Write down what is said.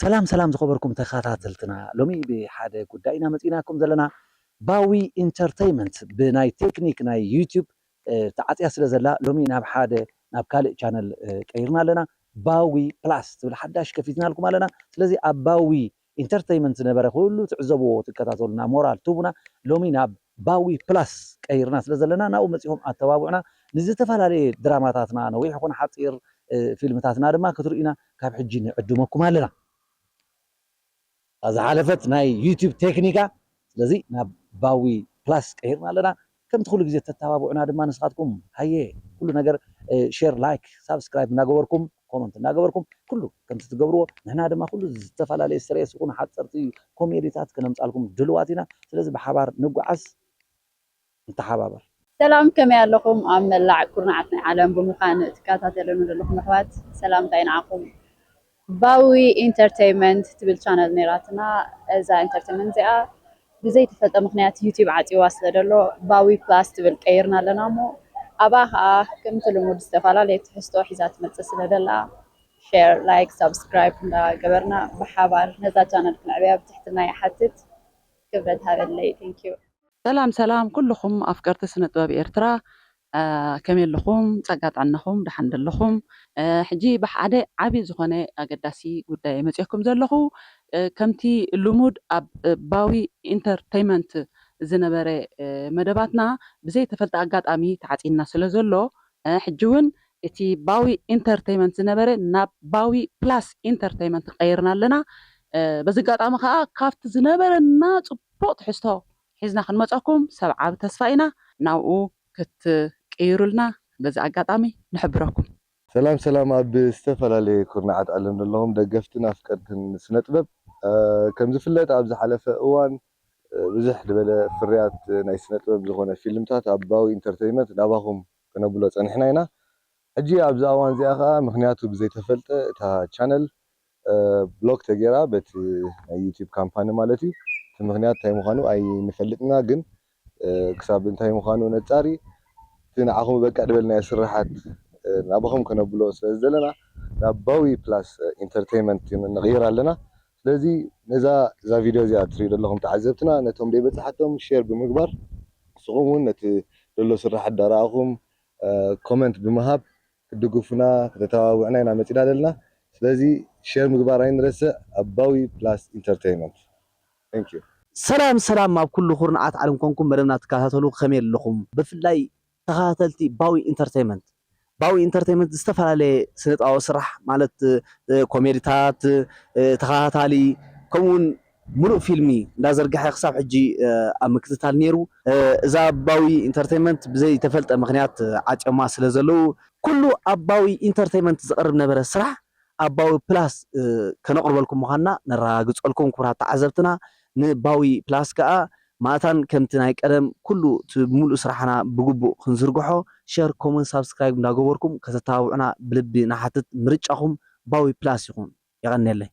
ሰላም ሰላም ዝኸበርኩም ተኸታተልትና፣ ሎሚ ብሓደ ጉዳይ ኢና መፂናኩም ዘለና። ባዊ ኢንተርተይመንት ብናይ ቴክኒክ ናይ ዩቲዩብ ተዓፅያ ስለ ዘላ፣ ሎሚ ናብ ሓደ ናብ ካልእ ቻነል ቀይርና ኣለና። ባዊ ፕላስ ትብል ሓዳሽ ከፊትናልኩም ኣለና። ስለዚ ኣብ ባዊ ኢንተርተይመንት ዝነበረ ኩሉ ትዕዘብዎ፣ ትከታተሉና፣ ሞራል ትቡና፣ ሎሚ ናብ ባዊ ፕላስ ቀይርና ስለ ዘለና፣ ናብኡ መፂኹም ኣተባብዑና። ንዝተፈላለየ ድራማታትና፣ ነዊሕ ይኹን ሓፂር ፊልምታትና ድማ ክትርእዩና ካብ ሕጂ ንዕድመኩም ኣለና። ዝሓለፈት ናይ ዩቲዩብ ቴክኒካ። ስለዚ ናብ ባዊ ፕላስ ቀይርና ኣለና። ከምቲ ኩሉ ግዜ ተተባብዑና ድማ ንስኻትኩም ሃየ ኩሉ ነገር ሼር፣ ላይክ፣ ሳብስክራይብ እናገበርኩም፣ ኮመንት እናገበርኩም ኩሉ ከምቲ ትገብርዎ ንሕና ድማ ኩሉ ዝተፈላለየ ስሬስ ይኹን ሓፀርቲ ኮሜዲታት ክነምፃልኩም ድልዋት ኢና። ስለዚ ብሓባር ንጓዓዝ፣ ንተሓባበር። ሰላም፣ ከመይ ኣለኹም? ኣብ መላዕ ኩርናዓት ናይ ዓለም ብምዃን ትከታተሉኒ ዘለኹም ኣሕዋት ሰላምታይ ንዓኹም። ባዊ ኢንተርተይመንት ትብል ቻነል ነይራትና። እዛ ኢንተርተይመንት እዚኣ ብዘይተፈልጠ ምኽንያት ዩቲዩብ ዓፂዋ ስለ ዘሎ ባዊ ፕላስ ትብል ቀይርና ኣለና እሞ ኣብኣ ከዓ ከምቲ ልሙድ ዝተፈላለየ ትሕዝቶ ሒዛ ትመፅእ ስለ ዘላ ሼር፣ ላይክ፣ ሳብስክራይብ እንዳገበርና ብሓባር ነዛ ቻነል ክንዕብያ ብትሕትና ይሓትት። ክብረት ሃበለይ። Thank you። ሰላም ሰላም ኩልኹም ኣፍቀርቲ ስነ ጥበብ ኤርትራ፣ ከመይ ኣለኹም? ጸጋ ጥዕናኹም ደሓን ደለኹም? ሕጂ ብሓደ ዓቢ ዝኾነ ኣገዳሲ ጉዳይ መጺኦኩም ዘለኹ። ከምቲ ልሙድ ኣብ ባዊ ኢንተርተይመንት ዝነበረ መደባትና ብዘይተፈልጠ ኣጋጣሚ ተዓጺና ስለ ዘሎ፣ ሕጂ እውን እቲ ባዊ ኢንተርተይመንት ዝነበረ ናብ ባዊ ፕላስ ኢንተርተይመንት ቀይርና ኣለና። በዚ ኣጋጣሚ ከዓ ካብቲ ዝነበረና ጽቡቕ ትሕዝቶ ሒዝና ክንመፀኩም ሰብ ዓቢ ተስፋ ኢና። ናብኡ ክትቅይሩልና በዚ ኣጋጣሚ ንሕብረኩም። ሰላም ሰላም ኣብ ዝተፈላለየ ኩርናዓት ዓለም ዘለኹም ደገፍትን ኣፍቀርትን ስነ ጥበብ። ከም ዝፍለጥ ኣብ ዝሓለፈ እዋን ብዙሕ ዝበለ ፍርያት ናይ ስነ ጥበብ ዝኾነ ፊልምታት ኣብ ባዊ ኢንተርተይመንት ናባኹም ከነብሎ ፀኒሕና ኢና። ሕጂ ኣብዚ እዋን እዚኣ ከዓ ምክንያቱ ብዘይተፈልጠ እታ ቻነል ብሎክ ተገይራ በቲ ናይ ዩቲዩብ ካምፓኒ ማለት እዩ። እቲ ምክንያት እንታይ ምዃኑ ኣይንፈልጥና፣ ግን ክሳብ እንታይ ምዃኑ ነፃሪ እቲ ንዓኹም በቃ ድበልናዮ ስራሓት ናባኹም ከነብሎ ስለ ዘለና ናብ ባዊ ፕላስ ኢንተርተይመንት ንቕይር ኣለና። ስለዚ ነዛ እዛ ቪድዮ እዚኣ ትሪኡ ዘለኹም ተዓዘብትና ነቶም ደይበፅሓቶም ሼር ብምግባር ንስኹም እውን ነቲ ዘሎ ስራሓት ዳረኣኹም ኮመንት ብምሃብ ክትድግፉና ከተተባብዑና ኢና መፂና ዘለና። ስለዚ ሼር ምግባር ኣይንረስዕ ኣብ ባዊ ፕላስ ኢንተርተይመንት። Thank you። ሰላም ሰላም ኣብ ኩሉ ኩርናዓት ዓለም ኮንኩም መደብና ትከታተሉ ከመይ ኣለኹም? ብፍላይ ተኸታተልቲ ባዊ ኢንተርተይመንት። ባዊ ኢንተርተይመንት ዝተፈላለየ ስነጥበባዊ ስራሕ ማለት ኮሜዲታት፣ ተኸታታሊ ከምኡውን ሙሉእ ፊልሚ እንዳዘርግሐ ክሳብ ሕጂ ኣብ ምክትታል ነይሩ። እዛ ባዊ ኢንተርተይመንት ብዘይተፈልጠ ምክንያት ዓፅዮማ ስለ ዘለዉ ኩሉ ኣብ ባዊ ኢንተርተይመንት ዝቐርብ ነበረ ስራሕ ኣብ ባዊ ፕላስ ከነቕርበልኩም ምዃንና ነረጋግፀልኩም ክቡራት ተዓዘብትና። ንባዊ ፕላስ ከዓ ማእታን ከምቲ ናይ ቀደም ኩሉ እቲ ሙሉእ ስራሕና ብግቡእ ክንዝርግሖ ሸር፣ ኮመንት፣ ሳብስክራይብ እንዳገበርኩም ከተተባብዑና ብልቢ ንሓትት። ምርጫኹም ባዊ ፕላስ ይኹን። የቐንየለይ።